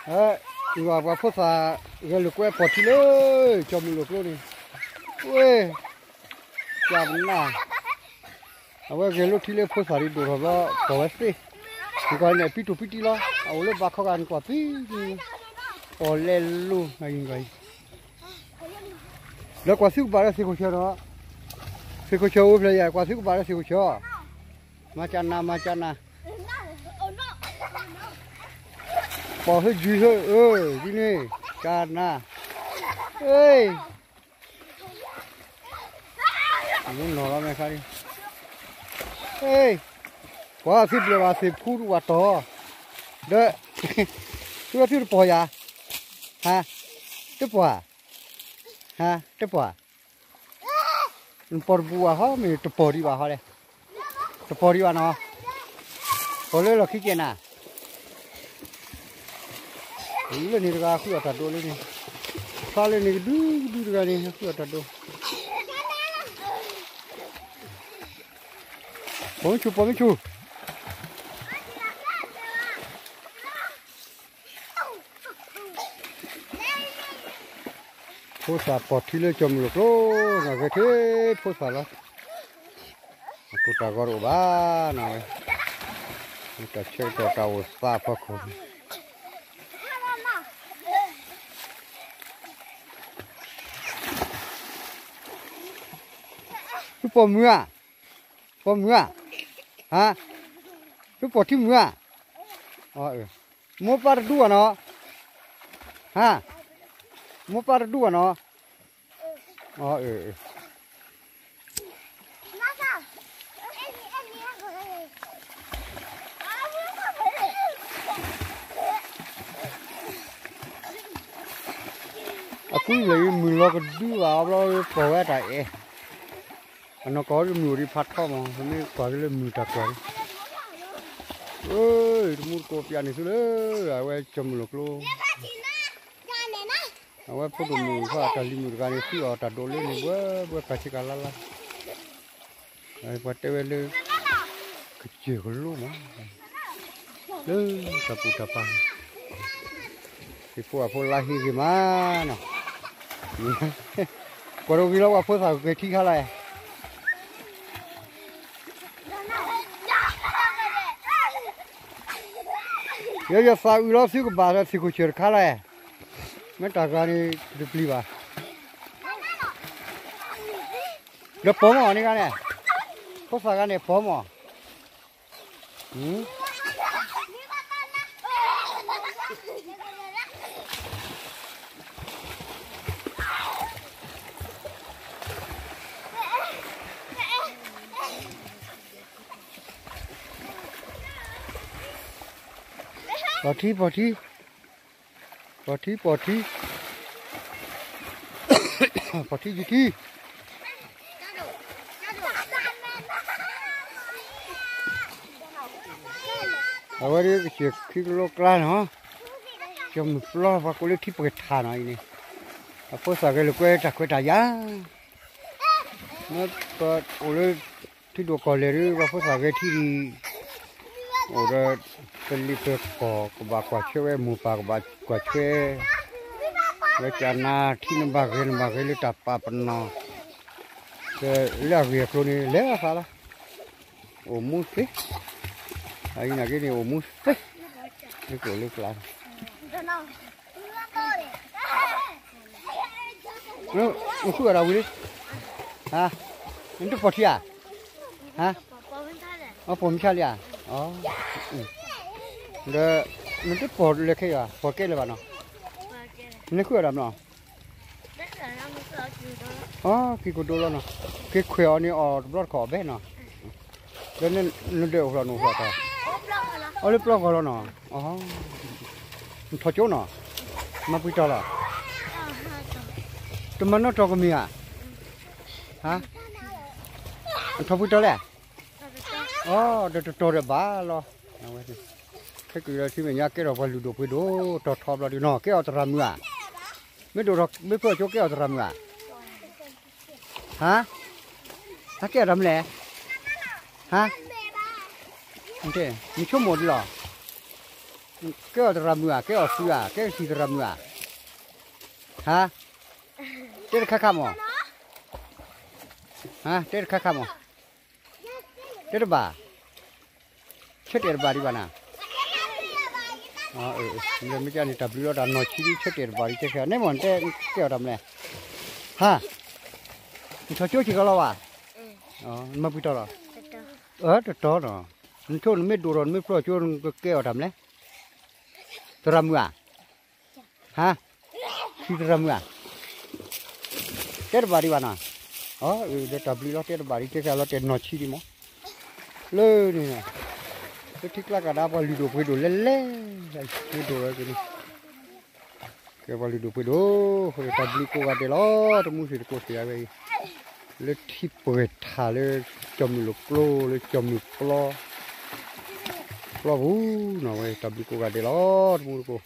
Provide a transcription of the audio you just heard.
ဟဲ, ယွၤပှၤဖိသၣ်ဂဲၤလိာ်ကွဲပိာ်ထံလၢ ကၠီမုၢ်လိာ်ကျိန့ၣ်, ဝဲ, ကနၣ်, အဝဲဂဲၤလိာ်ထံလၢဖိသၣ်ဒ်ဒိၣ်ထီၣ်ဘျီ ပိာ်ဝဲသ့, နကွၢ်န့ၣ် ပံတူၢ်ပံတံလီၤ, အအိၣ်လၢဘးခီဂၤ နကွၢ်သံ, ပိာ်လဲလိာ်နၤအံၤနကွၢ်အံၤ, လၢကွၢ်သုကဘၣ်လၢသ့ၣ်ခိၣ်ဆၢဒီး, သ့ၣ်ခိၣ်ဆၢအိၣ်ဖျဲၣ်ယၤ ကွၢ်သုကဘၣ်လၢသ့ၣ်ခိၣ်ဆၢ, မၤကနၣ် မၤကနၣ် ပိာ်ဟ့ယုၤဟ့, အၢ, ဒ်န့ၣ်, ကနၣ်, အ့, မူနီၢ်လီၤမဲာ်ခါ, အ့, ကွၢ်သုဘျဲၣ်ဘၣ်သ့ၣ်ဖူတဝၢ်တီၤ, ဒီး, သုဝဲသုတပိာ်ယၤ, ဟါ, တပိာ်, ဟါ, တပိာ် နပိာ်တပူၤဘၣ်ဟီ မ့ၢ်တပိာ်ဒံးဘၣ်ဟီလဲၣ်, တပိာ်ဒံးဘၣ်နီၤ, ပိာ်လၢလီၢ်ခံကဲနၤ, လၢန့ၣ်တဂၤဃုအီၣ်တၢ်ဒိးလၢန့ၣ်, ဖျါလၢန့ၣ်ကဒုကဒုတဂၤန့ၣ် ဃုအီၣ်တၢ်ဒိး, ပိာ်မုၣ်ဆူၣ် ပိာ်မုၣ်ဆူၣ် ဖိသၣ်ပိာ်ထံလၢကၠီမုၢ်လိာ်ကျိ, နဂဲၤထံဖိသၣ်လီၤ, အကိၢ်တၢ်ဂီၤတအိၣ်ဘၣ်နီၤဝဲ, တၢ်ဆၢကတီၢ်တၢ်အိၣ်သးအဖီခိၣ်န့ၣ်, သုပိာ်မုၣ်ဧါ, ပိာ်မုၣ်ဧါ, ဟါ, သုပိာ်ထံမုၣ်ဧါ, မိၢ်ပၢ်တဒူဘၣ်နီၤ, ဟါ, မိၢ်ပၢ်တဒူဘၣ်နီၤ, အကူလဲၣ် မုၢ်လီၤကဒုဘၣ်အဘျီ ပိာ်ဝဲတၢ်အဲၣ်, အနီၢ်ကီၢ်မုၢ်အိၣ်ဒံးဖးထီမး ပမ့ၢ်ကွၢ်က့ၤလၢမုၢ်တၢ်ကွၢ်, အၢ, တမူတကိးပျးန့ၣ်သုလၢ အဝဲကၠီမုၢ်လိာ်ကျိ, အဝဲဖိဒိၣ်မုၣ်ခီ တၢ်လံၤမုၣ်တဂၤန့ၣ် ဃုအီၣ်တၢ်ဒိးလၢန့ၣ် ဘှဲဘှဲကၤဆ့ကၤလါလါ, ပှၤတဲဝဲလၢ ကစၢၢ်ကလိမး, လၢတၢ်ပူၤတၢ်ပၤန့ၣ် သ့ၣ်ဖိအဖိလါဟ့ဂ့ၤမးနီၤ, ကွၢ်တဂ့ၤလီၤ ပှၤဖိသၣ်ဂဲၤထံခါလီၤ, ယယသးအုးလီၤ သုကဘၣ်ဒီးသ့ၣ်ခိၣ်ဆၢၣ်တခါလီၤ, မ့ၢ်တၢ်ဂၤန့ၣ် တပျံၤဘၣ်, ဒီးပိာ်မးန့ၣ်ဂၤန့ၣ်, ဖိသၣ်ဂၤန့ၣ်ပိာ်မး ပိာ်ထံ ပိာ်ထံ, ပိာ်ထံ ပိာ်ထံ, ပိာ်ထံယုၢ်ထံ အဝဲဒၣ်ကစၢၢ်ခံကလိကျါနီၤ, ကၠီမုၢ်ပျီ ပှၤကိးလၢထံပှဲၤထးနီၤအံၤန့ၣ်, အဖိသၣ်ဂဲၤလိာ်ကွဲတၢ်ခွဲးတၢ်ယာ်, မ့ၢ်ပအိၣ်လၢထံဒိၣ်ကီၢ်လဲၢ်ဒီး ပှၤဖိသၣ်ဂဲၤထံဒံး, အိၣ်ဒီး ပလံၤပကီၢ် ကဘၣ်ကွၢ်ထွဲဝဲ မိၢ်ပၢ်ကဘၣ်ကွၢ်ထွဲ ဝဲကနၣ်ထံနဘၣ်ဂဲၤ နဘၣ်ဂဲၤလၢတၢ်ပာ်ပနီၣ်, လၢအဂ့ၢ်အကျိၤန့ၣ် လဲၤအသးလီၤ, အိၣ်မူသ့, အအံၤနာ်က့န့ၣ် အိၣ်မူသ့, လၢကျိၤလၢကျါန့ၣ် နဃုအီၣ်တၢ်ဝံၤလံ, ဟါ, နတပိာ်ထံဧါ, ဟါ, ပိာ်မုၢ်ဆါလံဧါ, ဒီး နတပိာ်လၢခဲအံၤဧါ, ပိာ်ကဲလၢၤဘၣ်နီၤ, နဃုအီၣ်တၢ်မနီၤ, က့ၤကဒိလီၤနီၤ, က့ၤခွဲးအီၤန့ၣ်အီၤတဘျီတခီၣ်အီၤဘဲနီၤ, ဒီးနဒဲးအိၣ်ဖျီၣ်နအိၣ်ဖျီၣ်တၢ်, အီၤလၢပျီဂီၤလီၤနီၤ, နထီၣ်ကၠိနီၤ, မၤပှံၤတီၤလီၤ, တမၤနီၣ်တီၤကမ့ၢ်ဧါ, ဟါ, နထီၣ်ပှံၤတီၤလဲၣ်, အီၤ ဒီးတတီၤဒီးဘၣ်လီၤ, ခဲက့ၤဒီးထံမဲာ်ညါကဲထီၣ်ပှၤလုၢ်ဒိၣ်ပှ့ၤဒိၣ် တီၤထီဘျီဒုးနီၤ ကဲအီၤသရၣ်မုၣ်ဧါ, မ့ၢ်ဒိၣ်ထီၣ်မ့ၢ်ဖျိကၠိကဲအီၤသရၣ်မုၣ်ဧါ, ဟါ, ဟါကဲအီၤတၢ်မနုၤလဲၣ်, ဟါ, မ့ၢ်ဆိကမိၣ်ဒ်လီၤ, ကဲအီၤသရၣ်မုၣ်ဧါ, ကဲအီၤသုဧါ, ကဲကထံၣ်သရၣ်မုၣ်ဧါ, ဟါ, တဲတခါခါမး, ဟါ, တဲတခါခါမး, တဲတဘၣ်, ဆၢတဲာ်တဘၣ်ဒံးဘၣ်နၤ, မ့ၢ်ကန့ၣ် တၢ်ဘျုးလီၤတၢ်နီၢ်ဆံးဒ် ဆၢတဲာ်တဘၣ်ဒံး တဲခဲအီၤ န့ၣ်မ့ၢ်နတဲကဲအီၤတၢ်မနုၤလဲၣ်, ဟါ, နထီၣ်ကၠိဆံးကလီၤဘၣ်, နမၤပှံၤတီၤလီၤ, တတီၤနီၤ, နဆိနမ့ၢ်ဒိၣ်ထီၣ် နမ့ၢ်ဖျီၣ်ကၠိ နကကဲအီၤတၢ်မနုၤလဲၣ်, သရၣ်မုၣ်ဧါ, ဟါ, ဆံးသရၣ်မုၣ်ဧါ, တဲတဘၣ်ဒံးဘၣ်နီၤ, အၢ ဒီးတၢ်ဘျုးလီၤ တဲတဘၣ်ဒံး တဲခဲအံၤလီၤတဲာ်နီၢ်ဆံးဒံးမး, လၢန့ၣ်, လၢထံကျါကဒါပှၤလုၢ်ဒိၣ်ပှ့ၤဒိၣ်လဲၣ်လဲၣ်, မ့ၢ်ဒိၣ်ဝဲက့ၤန့ၣ်, ကဲပှၤလုၢ်ဒိၣ်ပှ့ၤဒိၣ်, ဃိတၢ်ဘျုးကိးဂၤဒဲးလီၤ တမူသ့ၣ်တကိးသ့ၣ်အဝဲအံၤ, လၢထံပှဲၤထးလၢ, ကၠီၣ်မုၢ်လိာ်ကျိလၢကၠီၣ်မုၢ်ပျီ ပျီပူၤနီၤ ဝဲတၢ်ဘျုးကိးဂၤဒဲးလီၤ တမူတကိး